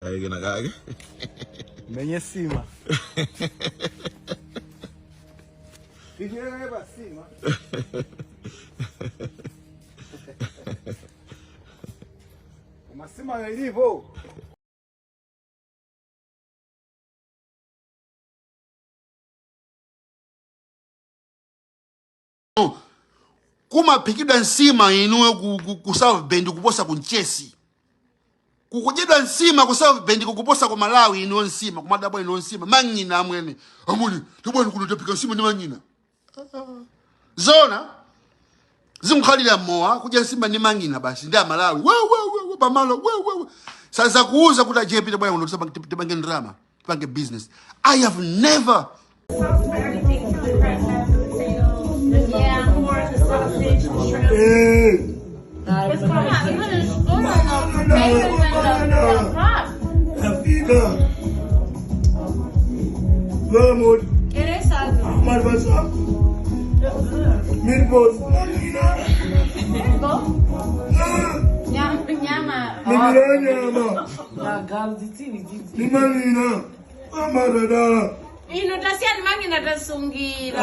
Kena kake. Menye sima. Tidyere sima. Masima ilivyo. Kumaphikidwa nsima inuyo ku South Bend kuposa ku Nchesi. Kukudyedwa nsima ku South Bend kukuposa ku Malawi inuyo nsima kumadabwa inuyo nsima mang'ina amwene amwene tabwani kuno taphika nsima ndi mang'ina zona zimkhalira mowa kudya nsima ndi mang'ina basi ndi amalawi we we we we pamalo we we we saza kuuza kuti ajepe tabwana kuno tipange ndrama tipange business. I have never Everything from the crab, the potatoes, the pork, the sausage, the shrimp. It's called Afrika. Vamos. Malvasa. Meatballs. Nyama. Nyama. Ni mangina. Amadada. Ino tasiyani mangina tasungira.